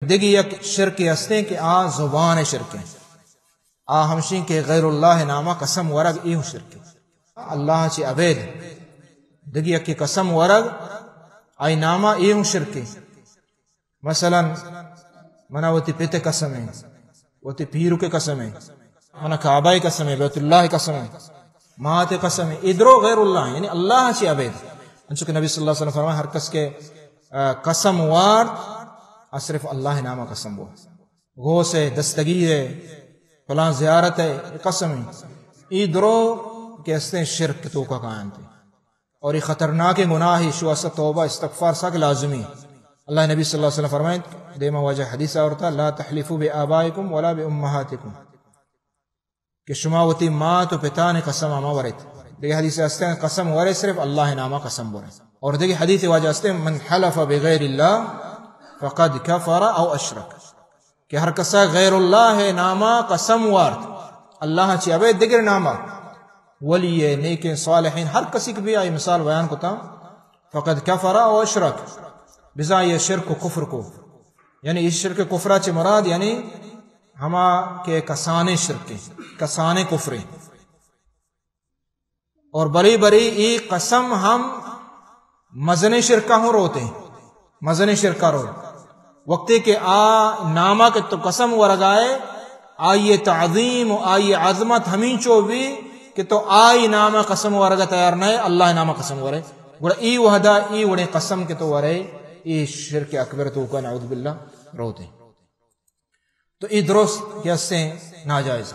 دگہ یک شرکے ہستیں کہ آ زبان شرکیں۔ آ ہمشیں کہ غیر اللہ ناما قسم ورگ، اے ہوں شرکیں۔ اللہ چی ابید دگہ یکے قسم ورگ، آئی ناما، اے ہوں شرکیں۔ مثلاً، منا وتی پت قسم ہے، وتی پیرک قسم ہے، منا کعبہ قسم ہے، بیت اللہ قسم ہے، مات قسم ہے، اے درو غیر اللہ ہیں، یعنی اللہ چی ابید۔ انچو کہ نبی صلی اللہ علیہ وسلم فرمائے، ہر کس کہ، آ، قسم وارت، آ صرف اللہ ناما قسم بو۔ غوث ہے، دستگیر ہے، فلاں زیارت ہے، اے قسم ہے۔ اے درو کہ ہستیں شرک توکا کاینت۔ اور اے خطرناکیں گناہے، شو اسا توبہ استغفار سک لازمی۔ اللہ نبی صلی اللہ علیہ وسلم فرمائیں، دیما واجہ حدیث آورتا، لا تحلفوا بآبائکم ولا بامہاتکم، کہ شما وتی مات و پتان قسم ما ورت۔ دگہ حدیث ہستیں، قسم ورے صرف اللہ ناما قسم ورے۔ اور دگہ حدیث واجہ ہستیں، من حلف بغیر اللہ فقد کفر او اشرک۔ کہ ہر کسا غیر اللہ ناما قسم وارت، اللہ چی ابید دگر ناما، ولی، نیکیں، صالحین، ہر کسی کہ بھی آئی مثال بیان کتا، فقد کفر او اشرک، بزاں یہ شرک و کفر کو۔ یعنی اس شرک کفرا چی مراد، یعنی ہما کہ کسانیں شرکیں، کسانیں کفریں۔ اور برے برے اے قسم ہم مزنیں شرکا ہوں روتیں، مزنیں شرکا رو۔ وقتی کہ آ ناما کہ تو قسم ورگائے، آئی تعظیم و آئی عظمت ہمینچو بھی کہ تو آئی ناما قسم ورگا تیار نہ، اللہ ناما قسم ورے، گڑا اے وہدا اے وڑیں قسم کہ تو ورے، اے شرک اکبر توکا نعوذ باللہ روتیں۔ تو اے درست کہ ہستیں ناجائز۔